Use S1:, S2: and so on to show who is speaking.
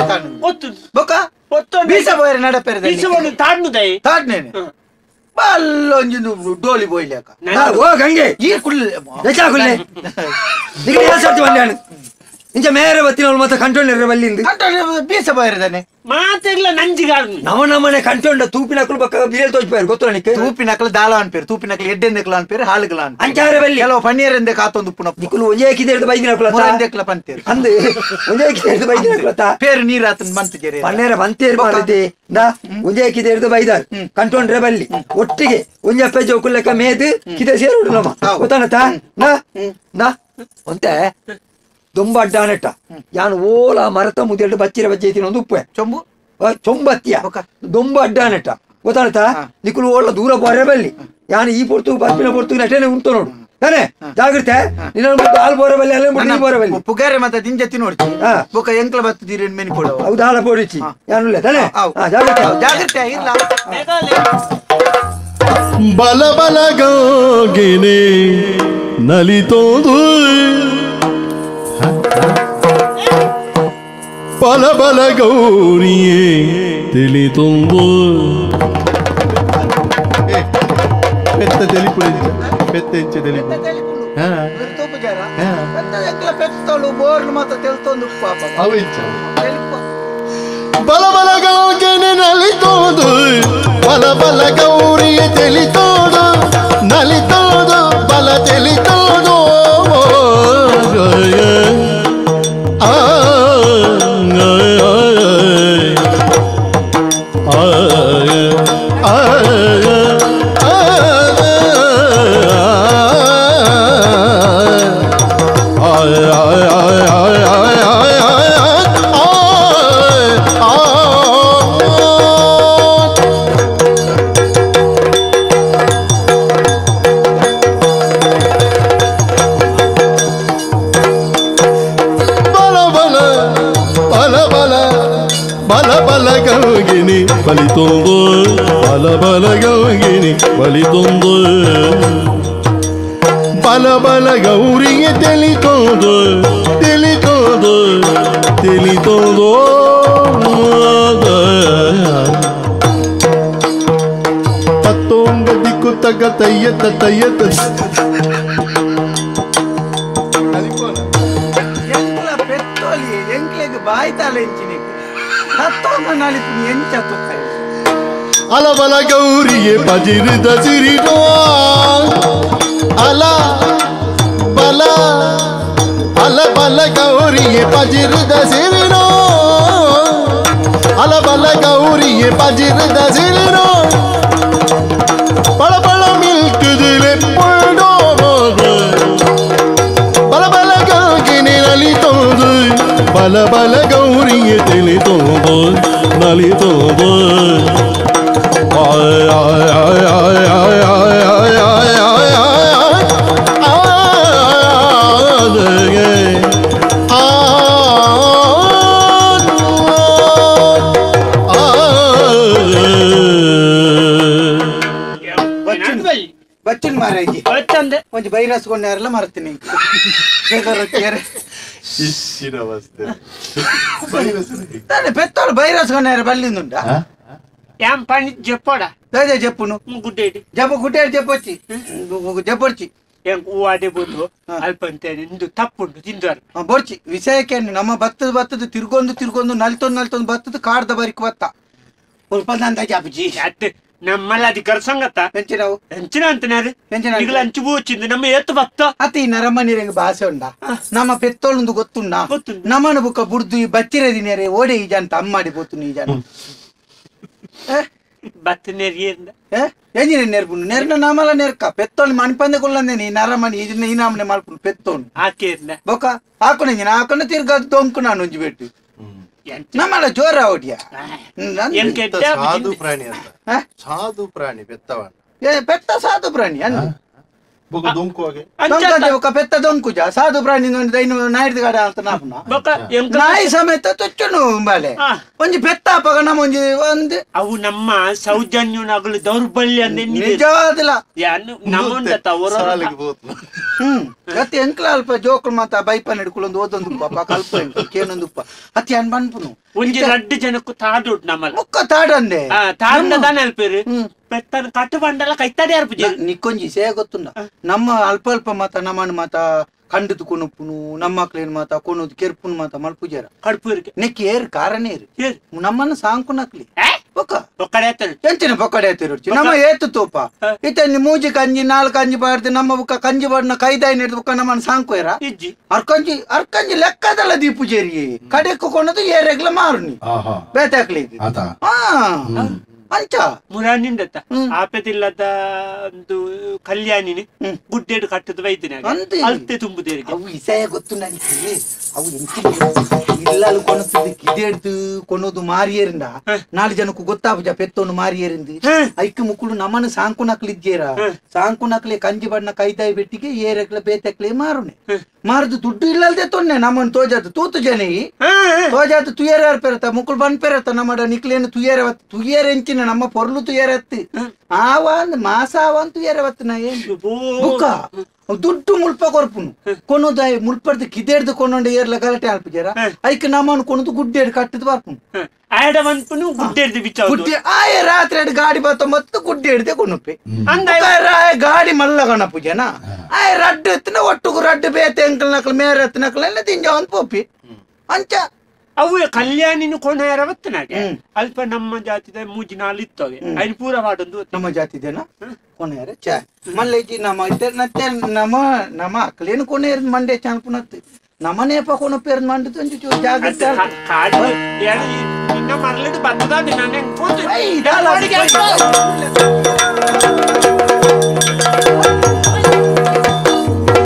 S1: ತಾನು ಗೊತ್ತು ಬೊಕ್ಕ ಬೀಸ ಬೋಯರೆ ನಡಪೆರೆ
S2: ಬೀಸ ಬೋಡು ತಾಡ್ನುದೈ
S1: ತಾಡ್ನೇನೆ ಬಲ್ಲೊಂಜಿ ಡೋಲಿ ಬೋಯ್ಲಕ
S3: ಓ ಗಂಗೆ
S1: ಈ ಕುಲ್ಲೆ
S3: ದಚಾ ಕುಲ್ಲೆ ನಿಗೆ ಯಾಸರ್ತಿ ಬಂದಾನು ಇಂಚ ಮೇರೆ ಬತ್ತಿನವಳು ಮತ್ತೆ ಕಂಟೋಂಡರೆ ಬಲ್ಲಿಂದು
S1: ಕಂಟೋಂಡ ಬೀಸ ಬೋಯರದಾನೆ
S2: ಮಾತೆಗ್ಲ ನಂಜಿಗಾರ್ನು
S3: ನಮ ನಮನೆ ಕಂಟೋಂಡ ತೂಪಿನಕಲು ಬಕ್ಕ ಬಿಯಲ್ ತೋಜ್ಪೇರು ಗೊತ್ತುಲ್ಲ ನಿಕ್ಕೆ
S1: ತೂಪಿನಕಲು ದಾಲ ಅನ್ಪೇರು ತೂಪಿನಕಲು ಎಡ್ಡೆಂದೆಕ್ಲ ಅನ್ಪೇರು ಹಾಳುಗಳ ಅನ್ಪೇರು
S3: ಅಂಚಾರೆ ಬಲ್ಲಿ
S1: ಕೆಲವು ಪನ್ನೀರೆಂದೆ ಕಾತೊಂದು ಪುನಃ
S3: ನಿಕುಲು ಒಂಜೇ ಕಿದೆರ್ದು ಬೈದಿನಕುಲ
S1: ಮೊರೆಂದೆಕ್ಲ ಪಂತೇರು
S3: ಅಂದು ಒಂಜೇ ಕಿದೆರ್ದು ಬೈದಿನಕುಲ
S1: ಪೇರು ನೀರಾತನ್ ಬಂತು
S3: ಪನ್ನೇರ ಬಂತೇರು ಮಾರದೆ ನಾ ಒಂಜೇ ಕಿದೆರ್ದು ಬೈದಾರ್ ಕಂಟೋಂಡ್ರೆ ಬಲ್ಲಿ ಒಟ್ಟಿಗೆ ಒಂಜೆ ಅಪ್ಪೆ ಜೋಕುಲೆಕ್ಕ ಮೇದು ಕಿದೆ ಸೇರುಡು ನಮ್ಮ ಗೊತ್ತಾನತ ನಾ ನಾ ಒಂತೆ ದೊಂಬ ಅಡ್ಡಾನೆಟ್ಟ ಯಾನು ಓಲ ಮರತ ಮುದೆರಡು ಬಚ್ಚಿರ ಬಚ್ಚೈತಿನ ಒಂದು ಉಪ್ಪೆ
S1: ಚೊಂಬು
S3: ಚೊಂಬತ್ತಿಯ ದೊಂಬ ಅಡ್ಡಾನೆಟ್ಟ ಗೊತ್ತಾನತ ನಿಕುಲು ಓಲ ದೂರ ಬೋರೆ ಬಲ್ಲಿ ಯಾನು ಈ ಪೊರ್ತು ಬರ್ಪಿನ ಪೊರ್ತು ನಟೇನೆ ಉಂಟು ನೋಡು ತಾನೆ ಜಾಗ್ರತೆ ನಿನ್ನ ಹಾಲು ಬೋರೆ ಬಲ್ಲಿ ಅಲ್ಲೇ ಮುಟ್ಟು ಬೋರೆ ಬಲ್ಲಿ
S1: ಪುಗಾರೆ ಮತ್ತೆ ದಿಂಜತಿ ನೋಡ್ತಿ ಬೊಕ ಎಂಕ್ಲ ಬತ್ತು ಮೆನಿ ಕೊಡು
S3: ಹೌದು ಹಾಲ ಪೋಡಿಚ್ಚಿ ಯಾನುಲ್ಲ ತಾನೆ ಜಾಗ್ರತೆ
S1: ಜಾಗ್ರತೆ ಇಲ್ಲ
S4: ಬಲ ಬಲ ಗಂಗೆನೆ ನಲಿತೋದು ಬಲ ಬಲ ಗೌರಿಯೇ ತಿಳಿತೊಂದು
S5: ಪೆತ್ತ ತೆಲಿಪುಡು ಪೆತ್ತ ಎಂಚ ತೆಲಿಪು
S4: ಬಲ ಬಲ ಗಂಗೆನೆ ನಲಿತೋದು ಬಲ ಬಲ ಗೌರಿಯೇ ತಿಳಿತೋದು ನಲಿತೋದು ಬಲ ತಿಳಿತೋದು ಬಲಿತೊಂದು ಬಲ ಬಲ ಗೌಗಿನಿ ಬಲಿತೊಂದು ಬಲ ಬಲ ಗೌರಿಗೆ ತಿಳಿತೋದು ತಿಳಿತೋದು ತಿಳಿತೋದು
S5: ಪತ್ತೊಂಗ ದಿಕ್ಕು ತಗ ತಯ್ಯತ ತಯ್ಯತ
S1: ಪೆತ್ತೋಲಿ ಎಂಕ್ಲೆಗ್ ಬಾಯ್ತಾಲೆ ಎಂಚಿನಿ ಹತ್ತೊಂಗ ನಾಳಿಪುನಿ ಎಂಚ ತುಕ್ಕ
S4: ಅಲಬಲ ಗೌರಿಗೆ ಪಜಿರಿದ ಸಿರಿನೋ ಅಲ ಬಲ ಅಲಬಲ ಗೌರಿಗೆ ಪಜಿರಿದ ಸಿರಿನೋ ಅಲಬಲ ಗೌರಿಗೆ ಪಜಿರಿದ ಸಿರಿನೋ ಬಳ ಬಳ ಮಿಲ್ಕುದಿಲೆ ಪುಲ್ಡೋ ಬಲ ಬಲ ಗೌಗಿನಿ ನಲಿತೋದು ಬಲ ಬಲ ಗೌರಿಗೆ ತಿಳಿತೋದು ನಲಿತೋದು
S1: ಬಚ್ಚಿನ ಮಾರಾಗಿ ಒಂಜಿ ಬೈರಸ್ ಕೊಂಡಾರಲ್ಲ ಮರ್ತೀನಿ ಪೆತ್ತೋಳು ಬೈರಸ್ ಕೊಂಡಾರ ಬಲ್ಲಿಂದುಂಡ
S2: ಯಾಂ ಪಣಿ ಜೆಪ್ಪೋಡ
S1: ದಾದೆ ಜೆಪ್ಪುನು
S2: ಗುಡ್ಡೇಡಿ
S1: ಜಪ್ಪ ಗುಡ್ಡೇಡಿ ಜೆಪ್ಪೊಚ್ಚಿ ಜೆಪ್ಪೊಡ್ಚಿ
S2: ಎಂಕ್ ಹೂವಾಡೆ ಬೋದು ಅಲ್ಪಂತೇನೆ ಇಂದು ತಪ್ಪುಂಡು ತಿಂದುವಾರ
S1: ಬೊಡ್ಚಿ ವಿಷಯಕ್ಕೆ ನಮ್ಮ ಬತ್ತದ ಬತ್ತದ ತಿರ್ಗೊಂದು ತಿರ್ಗೊಂದು ನಲ್ತೊಂದು ನಲ್ತೊಂದು ಬತ್ತದ ಕಾಡ್ದ ಬರಿಕ್ ಬತ್ತ ಉಲ್ಪಂದ ಜಾಪುಜಿ
S2: ಅತ್ತೆ ನಮ್ಮಲ್ಲ ಅಧಿಕಾರ ಸಂಗತ
S1: ಎಂಚಿನವು
S2: ಎಂಚಿನ ಅಂತನಾರು
S1: ಎಂಚಿನ
S2: ಈಗಲ ಅಂಚು ಬೋಚಿಂದು ನಮ್ಮ ಏತು ಬತ್ತ
S1: ಅತಿ ನರಮನಿರಂಗ ಭಾಷೆ ಉಂಡ ನಮ್ಮ ಪೆತ್ತೋಳುಂದು ಗೊತ್ತುಂಡ
S2: ಗೊತ್ತುಂಡು.
S1: ನಮ್ಮನ ಬುಕ್ಕ ಬುಡ್ದು ಈ ಬಚ್ಚಿರ ದಿನೇರೆ ಓಡೆ ಈ ಜನ ತಮ್ಮಾಡಿ ಬೋತು ಈ ಜನ
S2: ಬತ್ತ ನೆರಿಯಿಂದ
S1: ಎಂಜಿನ ನೆರ್ಪುಂಡು ನೆರ್ನ ನಾಮಲ ನೆರ್ಕ ಪೆತ್ತೋಳು ಮಣಿಪಂದೆ ಕೊಲ್ಲಂದೆ ನೀ ನರಮನಿ ಇದನ್ನ ಈ ನಾಮನೆ ಮಾಡ್ಕೊಂಡು ಪೆತ್ತೋನು
S2: ಆಕೇರ್ನ
S1: ಬೊಕ್ಕ ಹಾಕೊಂಡು ಇಂಜಿನ ಹಾಕೊಂಡು ತಿರ್ಗ ದೊಂಕು ನಾನು ಒಂಜಿ ಬಿಟ್ಟು ನಮ್ಮಲ್ಲ ಜೋರ ಓಡಿಯ
S5: ಸಾಧು ಪ್ರಾಣಿ ಅಂತ, ಸಾಧು ಪ್ರಾಣಿ ಬೆತ್ತವಣ್ಣ.
S1: ಏ ಬೆತ್ತ ಸಾಧು ಪ್ರಾಣಿ ಅನ್ನ
S5: ಬೊಕ ದೊಂಕು ಆಗೆ
S1: ದೊಂಕದೆ ಬೊಕ ಪೆತ್ತ ದೊಂಕುಜ ಸಾಧು ಪ್ರಾಣಿ ದೈನ ನಾಯ್ದು ಗಾಡ ಅಂತ ನಾಪುನ
S2: ಬೊಕ ಎಂಕ
S1: ನಾಯಿ ಸಮೇತ ತೊಚ್ಚುನು ಬಾಲೆ ಒಂಜಿ ಪೆತ್ತ ಅಪಗ ನಮ್ಮ ಒಂಜಿ ಒಂದು
S2: ಅವು ನಮ್ಮ ಸೌಜನ್ಯನಗಳು ದೌರ್ಬಲ್ಯ
S1: ನಿಜವಾದಿಲ್ಲ
S2: ನಮ್ಮೊಂದ
S5: ಸಾಲಿಗೆ ಹೋತ್ನ
S1: ಅತಿ ಎಂಕ್ಲ ಅಲ್ಪ ಜೋಕುಲು ಮಾತ ಬೈಪ ನಡ್ಕೊಳ್ಳೊಂದು ಓದೊಂದು ಪಾಪ ಕಲ್ಪ ಕೇನೊಂದು ಅತಿ ಅನ್ ಬನ್ಪುನು
S2: ಒಂಜಿ ರಡ್ಡು ಜನಕ್ಕೂ ತಾಡುಡ್ ನಮ್ಮಲ್ಲ
S1: ಮುಕ್ಕ ತಾಡಂದೆ
S2: ತಾಡಂದ ತಾನೆ ಅಲ್ಪೇರು ಪೆತ್ತನ ಕಟ್ಟು ಬಂಡಲ ಕೈತಾಡೆ ಅರ್ಪುಜಿ
S1: ನಿಕ್ಕೊಂಜಿ ಸೇ ಗೊತ್ತುಂಡ ನಮ್ಮ ಅಲ್ಪ ಅಲ್ಪ ಮಾತ ನಮ್ಮನ ಮಾತ ಕಂಡದು ಕೊನುಪುನು ನಮ್ಮ ಮಕ್ಳೇನ್ ಮಾತ ಕೊನೋದು ಕೆರ್ಪುನು ಮಾತ ಮಲ್ಪುಜಾರ
S2: ಕಡ್ಪುರಿಗೆ
S1: ನೆಕ್ಕಿ ಏರು ಕಾರಣ ಏರು ನಮ್ಮನ್ನ ಸಾಂಕುನಕ್ಲಿ ಬೊಕ್ಕ
S2: ಬೊಕ್ಕಡೆ ಆತರು
S1: ಎಂಚಿನ ಬೊಕ್ಕಡೆ ಆತಿರು ನಮ್ಮ ಏತು ತೋಪ ಇತಂಜಿ ಮೂಜಿ ಕಂಜಿ ನಾಲ್ಕು ಕಂಜಿ ಬಾಡ್ದು ನಮ್ಮ ಬುಕ್ಕ ಕಂಜಿ ಬಾಡ್ನ ಕೈದಾಯಿ ಹಿಡಿದು ಬುಕ್ಕ ನಮ್ಮನ್ನ ಸಾಂಕುಯರ
S2: ಇಜ್ಜಿ
S1: ಅರ್ಕಂಜಿ ಅರ್ಕಂಜಿ ಲೆಕ್ಕದಲ್ಲ ದೀಪುಜೇರಿ ಕಡೆಕ್ಕು ಕೊನದು ಏರೆಗ್ಲ ಮಾರುನಿ ಬೇತಾಕ್ಲಿ ಹಾ ಅಂಚ
S2: ಮುರಾನಿಂದತ್ತ ಆಪೆದಿಲ್ಲದ ಒಂದು ಕಲ್ಯಾಣಿನಿ ಗುಡ್ಡೆಡು ಕಟ್ಟದ ವೈದ್ಯನ ಅಲ್ತೆ ತುಂಬುದೇರಿಗೆ
S1: ಅವು ಇಸಯ ಗೊತ್ತು ನನಗೆ ಅವು ಎಂಚಿ ಇಲ್ಲಲು ಕೊನತದ ಕಿದೆಡ್ದು ಕೊನೋದು ಮಾರಿಯರಿಂದ ನಾಲ್ಕು ಜನಕ್ಕೂ ಗೊತ್ತಾಪುಜ ಪೆತ್ತೋನು ಮಾರಿಯರಿಂದ ಐಕ್ ಮುಕ್ಕುಳು ನಮ್ಮನ ಸಾಂಕುನಕ್ಲಿಜ್ಜೇರ ಸಾಂಕುನಕ್ಲೆ ಕಂಜಿ ಬಣ್ಣ ಕೈದಾಯಿ ಬೆಟ್ಟಿಗೆ ಏರೆಗ್ಲ ಬೇತಕ್ಲೆ ಮಾರುನೆ ಮಾರುದು ದುಡ್ಡು ಇಲ್ಲಲ್ದೆ ತೊನ್ನೆ ನಮ್ಮನ್ನು ತೋಜಾತು ತೂತು ಜನ ತೋಜಾತು ತುಯೇರ ಪೆರತ ಮುಕ್ಕುಳು ಬನ್ ಪೆರತ ನಮ್ಮಡ ನಿಕ್ಲೇನು ತುಯೇರ ತುಯೇರ ಎಂಚಿನ ನಮ್ಮ ಪೊರ್ಲು ತುಯೇರತ್ತು ಆವ ಅಂದ್ ಮಾಸ ಆವ ಅಂತ ತುಯೇರವತ್ತು ನಾ ಏನು ಬುಕ್ಕ ದುಡ್ಡು ಮುಲ್ಪ ಕೊರ್ಪುನು ಕೊನೋದು ಮುಲ್ಪರ್ದು ಕಿದೇಡ್ದು ಕೊನೊಂಡು ಏರ್ಲ ಗಲಾಟೆ ಅಲ್ಪುಜಾರ ಐಕ್ ನಮ್ಮನ್ನು ಕೊನದು ಗುಡ್ಡೇಡ್ ಕಟ್ಟದು ಬರ್ಪುನು
S2: ಆಯಡ ಮನ್ಪುನು ಗುಡ್ಡೇಡ್ದು ಬಿಚ್ಚ
S1: ಗುಡ್ಡೆ ಆಯ ರಾತ್ರಿ ಎಡ್ ಗಾಡಿ ಬತ್ತ ಮತ್ತು ಗುಡ್ಡೇಡ್ದೆ ಕೊನುಪೆ ಗಾಡಿ ಮಲ್ಲ ಗಣಪುಜನ ಆಯ ರಡ್ಡು ಎತ್ತಿನ ಒಟ್ಟುಗು ರಡ್ಡು ಬೇತೆ ಅಂಕಲ್ ನಕಲ್ ಮೇರೆ ಎತ್ತಿನ ನಕಲ್ ಎಲ್ಲ ತಿಂಜ ಒಂದು ಪೋಪಿ ಅಂಚ
S2: ಅವು ಕಲ್ಯಾಣಿನ ಕೊನೆಯರ ಬತ್ತನಾಗೆ ಅಲ್ಪ ನಮ್ಮ ಜಾತಿದ ಮೂಜಿ ನಾಲ್ ಇತ್ತವೆ ಐನ್ ಪೂರ ಪಾಡೊಂದು
S1: ನಮ್ಮ ಜಾತಿದೇನ ಕೊನೆಯರ ಚ ಮಲ್ಲೇಜಿ ನಮ್ಮ ಇತ್ತೆ ನಮ್ಮ ನಮ್ಮ ಅಕ್ಲೇನು ಕೊನೆಯರ್ ಮಂಡೆ ಚಾನ್ಪುನತ್ತು ನಮ್ಮನೇಪ ಕೊನ ಪೇರ್ ಮಂಡೆ ಒಂಜಿ ಜಾಗ್ರತೆ
S2: ಕಾಡು ನಿನ್ನ ಮರಳಿಡು ಬತ್ತದ ನಾನು